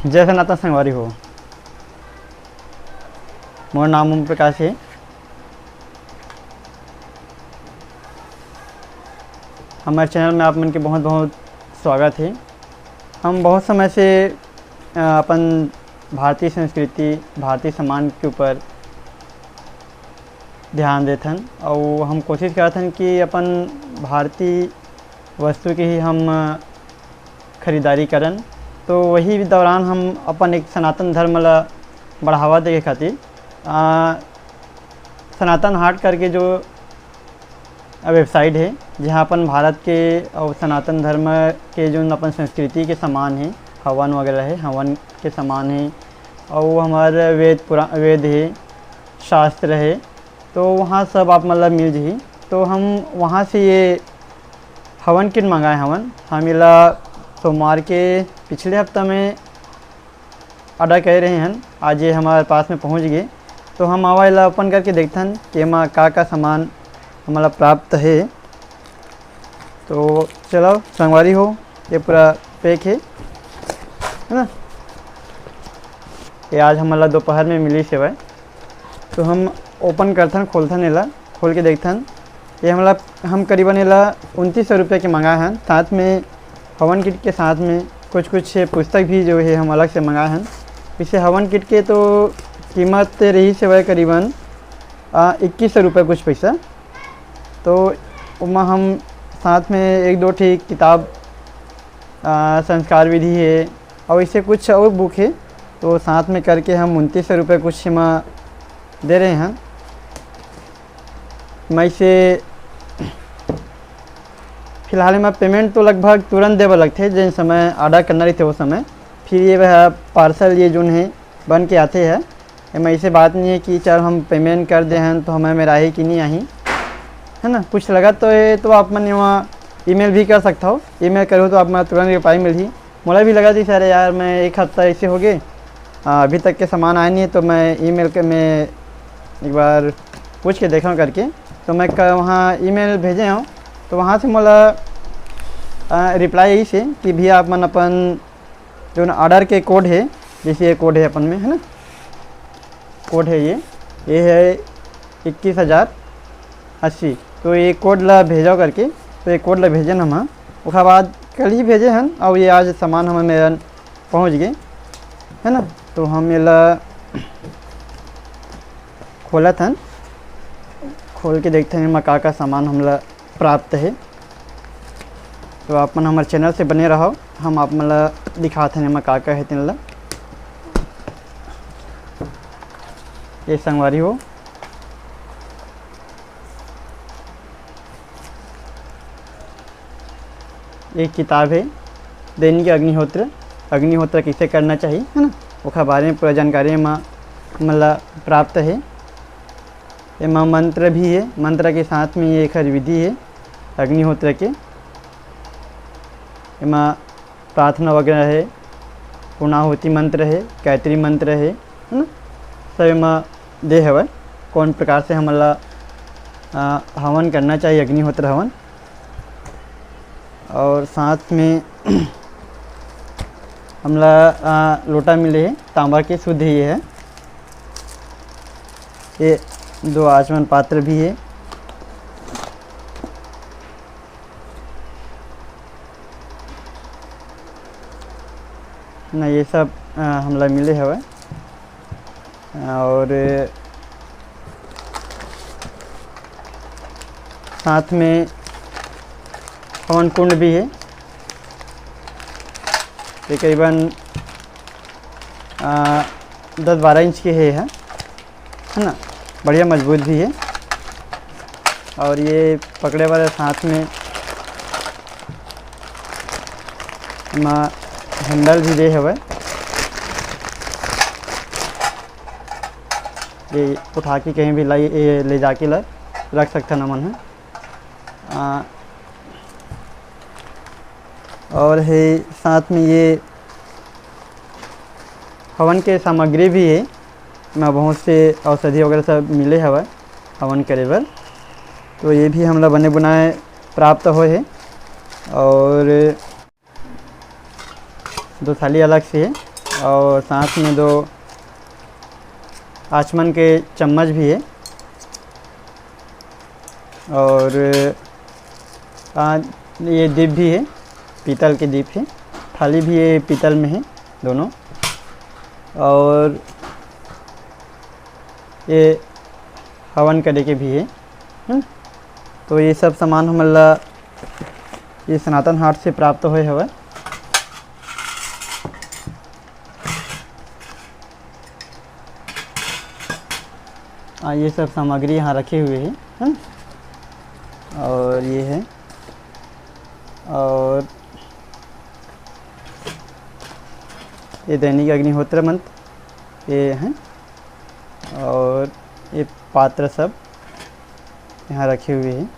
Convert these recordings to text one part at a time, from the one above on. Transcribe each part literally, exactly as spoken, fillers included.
जय सनातन संगवारी हो, मोर नाम ओम प्रकाश हे। हमारे चैनल में आप मन के बहुत बहुत स्वागत हे। हम बहुत समय से, अ, अपन भारतीय संस्कृति, भारतीय सम्मान के ऊपर ध्यान देथन, अउ हम कोशिश करथन कि अपन भारतीय वस्तु के ही हम, अ, खरीदारी करन। तो वही दौरान हम अपन एक सनातन धर्म ला बढ़ावा दे के खातिर, अ, सनातन हाट करके जो वेबसाइट हे, जहाँ अपन भारत के अउ सनातन धर्म के जो अपन संस्कृति के सामान हे, हवन वगैरह हे, हवन के सामान हे, अउ हमार वेद पुरा-, वेद हे, शास्त्र हे, तो वहाँ सब आप मन ला मिल जही। तो हम वहाँ से ये हवन किट मंगाए हवन। हम एला सोमवार के पिछले हफ्ता में ऑर्डर करे रहे हन, आज ये हमारे पास में पहुँच गए। तो हम आवा एला ओपन करके देखथन कि एमा का का सामान हमला प्राप्त हे। तो चलो संगवारी हो, ये पूरा पैक हे, है ना? ये आज हमला दोपहर में मिली सेवय। तो हम ओपन करथन, खोलथन एला, खोल के देखथन। ये हमला, हम करीबन एला उनतीस सौ रुपये के मंगाए हन। साथ में हवन किट के साथ में कुछ कुछ पुस्तक भी जो है हम अलग से मंगाए हन। इसे हवन किट के तो कीमत रही सेवय करीबन, आ, इक्कीस सौ रुपये कुछ पैसा। तो ओमा हम साथ में एक दो ठी किताब, आ, संस्कार विधि है और इसे कुछ और बुक है, तो साथ में करके हम उनतीस सौ रुपये कुछ एमा दे रहे हैं। मैं इसे फिलहाल एमा पेमेंट तो लगभग तुरंत दे बर लगथे, जेन समय ऑर्डर करना रहिथे वो समय। फिर ये वह पार्सल ये जोन है बन के आते हैं। एमा ऐसे बात नहीं है कि चल हम पेमेंट कर दे हन तो हमें मेरा आही कि नहीं आही, है ना? कुछ लगा तो है तो आप मन वहाँ ईमेल भी कर सकता हो। ईमेल करो तो आप मन तुरंत रिप्लाई मिलही। मोला भी लगा थी, "अरे यार, मैं एक हफ्ता ऐसे हो गए, आ, अभी तक के सामान आए नहीं है।" तो मैं ईमेल के, मैं एक बार पूछ के देखा हूँ करके। तो मैं क-, वहाँ ईमेल भेजे हूँ, तो वहाँ से मोला, आ, रिप्लाई यही से कि भैया आप मन अपन जो ना ऑर्डर के कोड है, जैसे ये कोड है अपन में, है ना, कोड है ये, ये है इक्कीस हज़ार अस्सी। तो ये कोड ला भेजो करके, तो ये कोड ला भेजे न हम, ओकर बाद कल ही भेजे हन, और ये आज सामान हमर मेरन पहुँच गए, है ना। तो हम एला खोलत हन, खोल के देखते हैं एमा का का सामान हमला प्राप्त है। तो आप मन हमर चैनल से बने रहो, हम आप मन ला दिखात हन एमा का का है तेन ला। ये संगवारी हो, एक किताब है दैनिक अग्निहोत्र, अग्निहोत्र कैसे करना चाहिए, है ना, ओखर बारे में पूरा जानकारी एमा हमन ला प्राप्त है। एमा मंत्र भी है, मंत्र के साथ में ये एखर विधि है अग्निहोत्र के। एमा प्रार्थना वगैरह है, पूर्णाहुति मंत्र है, गायत्री मंत्र है, है ना, सब एमा दे हवय। कौन प्रकार से हमन ला, अ, हवन करना चाहिए, अग्निहोत्र हवन। और साथ में हमला, अ, लोटा मिले है, तांबा के शुद्ध ये है। ये दो आचमन पात्र भी है ना, ये सब, अ, हमला मिले हवय। और साथ में हवन कुंड भी है, ये करीबन, अ, दस बारह इंच के है, है ना, बढ़िया मजबूत भी है। और ये पकड़े वाले साथ में एमा हैंडल भी दे हवय, ये उठा के कहीं भी लाई, ये ले जाके ला रख सकथन हमन ह। आ, और है साथ में ये हवन के सामग्री भी है, एमा बहुत से औषधि वगैरह सब मिले हवय हवन करे बर। तो ये भी हमला बने बनाए प्राप्त होए है। और दो थाली अलग से है, और साथ में दो आचमन के चम्मच भी है। और आ, ये दीप भी है, पीतल के दीप है। थाली भी ये पीतल में है दोनों। और ये हवन करे के भी है। हम्म, तो ये सब सामान हमन ला ये सनातन हाट से प्राप्त होए हवय। आ, ये सब सामग्री यहाँ रखे हुए हैं, है ना? और ये है, और ये दैनिक अग्निहोत्र मंत्र ये हैं, और ये पात्र सब यहाँ रखे हुए हैं।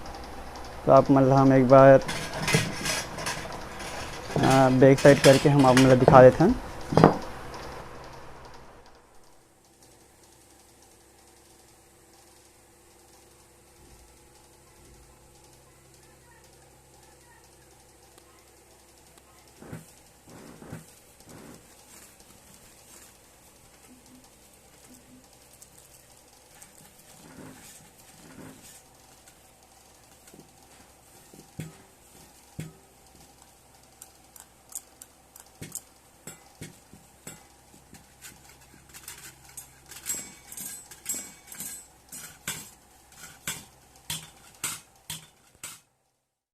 तो आप मन ला हम एक बार बैक साइड करके हम आप मन ला दिखा देते हैं।